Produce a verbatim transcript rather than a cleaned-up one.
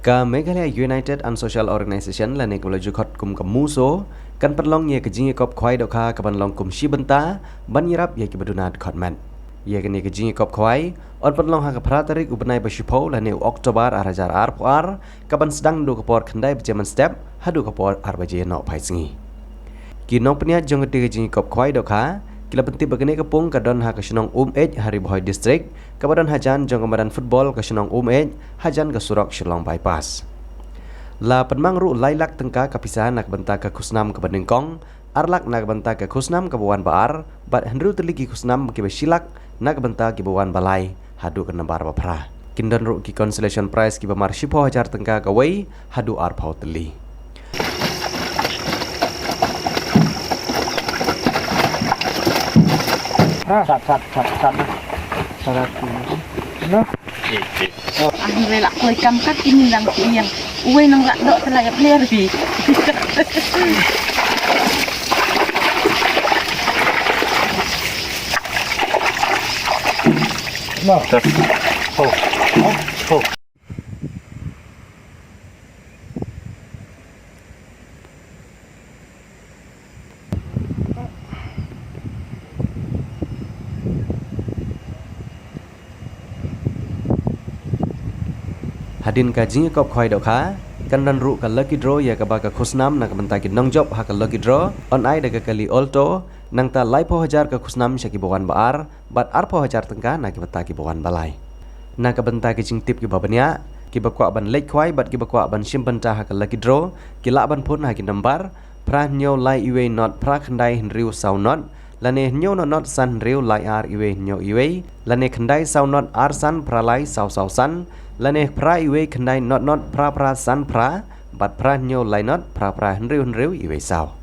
Ka Meghalaya United and Social Organization lane kaba la ju khot kum ka MUSO kan pynlong ïa ka jingïakop khwai dohkha kaban long kum shi bynta ban ïarap ïa kiba duna dkhot met. Ïa kane ka jingïakop khwai yn pynlong ha ka phra tarik u bnai ba shiphew lane u October ar hajar arphew ar, kaban sdang naduh ka por khyndai baje mynstep haduh ka por ar baje nohphai sngi. Ki nongpynïaid jong katei ka jingïakop khwai dohkha ki la pyntip ba kane ka pung ka don ha ka shnong Umeit ha Ri Bhoi District, kaba don hajan jong ka madan football ka shnong Umeit hajan ka surok Shillong Bypass. La pynmang ruh lai lak tyngka ka pisa na ka bynta ka khusnam kaba nyngkong, ar lak na ka bynta ka khusnam kaba wan ba ar, bad hynriew tylli ki khusnam kiba shi lak na ka bynta kiba wan ba lai haduh ka nambar ba phra. Kin don ruh ki consolation prize kiba mar shiphew hajar tyngka kawei haduh arphew tylli. Sat, sat, sat, sat. Sat, sat. Noh. Ah, hynrei lah kloi kam kat ini lang ki ïang. Uwei nang lah dok telah ya player bi. Noh. Oh. Oh. Oh. Hadien ka jingïakop khwai dohkha, kan don ruh ka lucky draw ïa kaba ka khusnam na ka bynta ki nongjop ha ka lucky draw yn ai da ka kali Alto, nangta laiphew hajar ka khusnam sha kiba wan ba ar, bad arphew hajar tyngka na ka bynta kiba wan ba lai. Na ka bynta ki jingtip kiba bniah, kiba kwah ban leit khwai bad kiba kwah ban shim bynta ha ka lucky draw, ki lah ban phone ha ki nambar phra hynñiew lai iwei not phra khyndai hynriew saw not, lane hynñiew not not san hynriew lai ar iwei hynñiew iwei, lane khyndai saw not ar san phra lai saw saw san, lane phra iwei khyndai not not phra phra san phra, bad phra hynñiew lai not phra phra hynriew hynriew iwei saw.